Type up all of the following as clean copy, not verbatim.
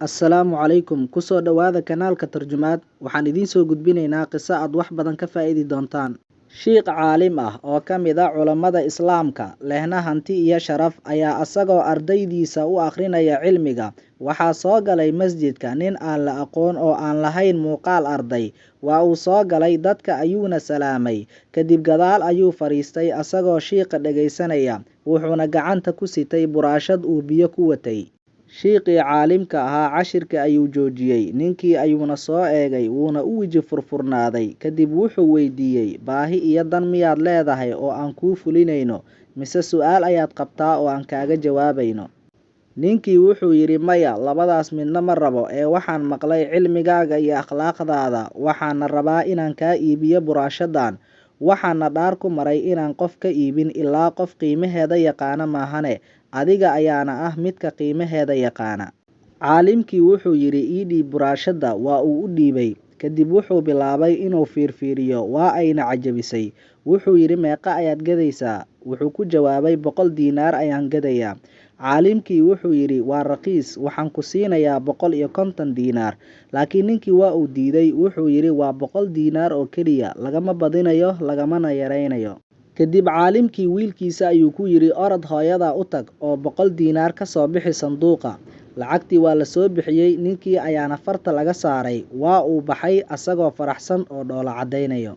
Assalaamu calaykum. Kusoo dhowaada kanaalka Tarjumaad. Waxaan idiin soo gudbinaynaa qiso aad wax badan ka faa'iidi doontaan. Shiikh caalim ah oo ka mid ah culammada Islaamka, lehna hanti iyo sharaf, ayaa asagoo ardaydiisa u akhrinaya cilmiga, waxaa soo galay masjidka nin aan la aqoon oo aan lahayn muuqaal arday. Waa uu soo galay, dadka ayuuna salaamay. Kadib gadaal ayuu fadhiistay asagoo shiikha dhagaysanaya, wuxuuna gacanta ku sitay buraashad uu biyo ku watay. Shiikhii caalimka ahaa cashirka ayuu joojiyey, ninkii ayuuna soo eegay, wuuna u weji furfurnaaday. Kadib wuxuu weydiiyey, baahi iyo dan miyaad leedahay oo aan kuu fulinayno, mise su'aal ayaad qabtaa oo aan kaaga jawaabayno? Ninkii wuxuu yidhi, maya, labadaas midna ma rabo, ee waxaan maqlay cilmigaaga iyo akhlaaqdaada, waxaana rabaa inaan kaa iibiyo buraashadan. Waxaana dhaar ku maray inaan qof ka iibin ilaa qof qiimaheeda yaqaana maahane, adiga ayaana ah midka qiimaheeda yaqaana. Caalimkii wuxuu yidhi, ii dhiib buraashadda. Waa uu u dhiibay. Kadib wuxuu bilaabay inuu fiirfiiriyo, waa ayna cajabisay. Wuxuu yidhi, meeqa ayaad gadaysaa? Wuxuu ku jawaabay, 100 diinaar ayaan gadayaa. Caalimkii wuxuu yidhi, waa raqiis, waxaan ku siinayaa 150 diinaar. Laakiin ninkii waa uu diiday, wuxuu yidhi, waa 100 diinaar oo keliya, lagama badinayo, lagamana yaraynayo. Kadib caalimkii wiilkiisa ayuu ku yidhi, orod hooyadaa u tag oo 100 diinaar ka soo bixi sanduuqa. Lacagtii waa la soo bixiyey, ninkii ayaana farta laga saaray. Waa uu baxay asagoo faraxsan oo dhoola caddaynayo.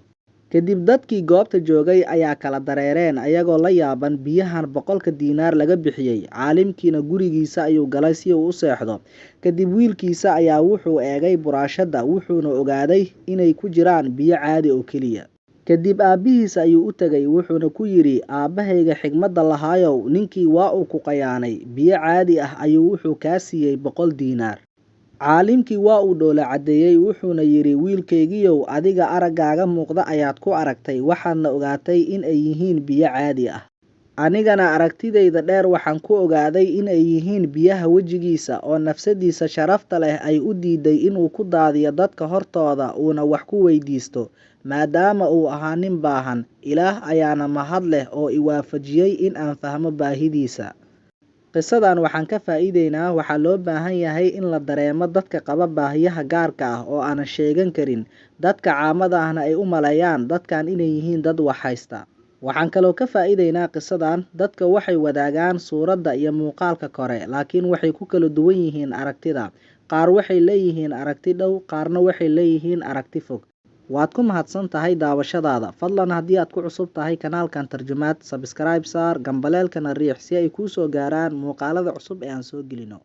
Kadib dadkii goobta joogay ayaa kala dareereen ayagoo la yaaban biyahan 100-ka diinaar laga bixiyey. Caalimkiina gurigiisa ayuu galay si uu u seexdo. Kadib wiilkiisa ayaa wuxuu eegay buraashadda, wuxuuna ogaaday inay ku jiraan biyo caadi oo keliya. Kadib aabbihiis ayuu u tegay, wuxuuna ku yidhi, aabbahayga xigmadda lahaayow, ninkii waa uu ku qayaanay, biyo caadi ah ayuu wuxuu kaa siiyey 100 diinaar. Caalimkii waa uu dhoola caddeeyey, wuxuuna yidhi, wiilkaygiiyow, adiga araggaaga muuqda ayaad ku aragtay, waxaadna ogaatay in ay yihiin biyo caadi ah. Anigana aragtidayda dheer waxaan ku ogaaday in ay yihiin biyaha wejigiisa oo nafsadiisa sharafta leh ay u diiday inuu ku daadiyo dadka hortooda uuna wax ku weydiisto, maadaama uu ahaa nin baahan. Ilaah ayaana mahad leh oo i waafajiyey in aan fahmo baahidiisa. Qisadan waxaan ka faa'iideynaa, waxaa loo baahan yahay in la dareemo dadka qaba baahiyaha gaarka ah oo aanan sheegan karin, dadka caamada ahna ay u maleeyaan dadkan inay yihiin dad wax haysta. Waxaan kaloo ka faa'iideynaa qisadan, dadka waxay wadaagaan suuradda iyo muuqaalka kore, laakiin waxay ku kala duwan yihiin aragtida. Qaar waxay leeyihiin aragti dhow, qaarna waxay leeyihiin aragti fog. Waad ku mahadsan tahay daawashadaada. Fadlan haddii aad ku cusub tahay kanaalkan Tarjumaad, subscribe saar, gambaleelkana riix si ay kuu soo gaaraan muuqaalada cusub ee aan soo gelino.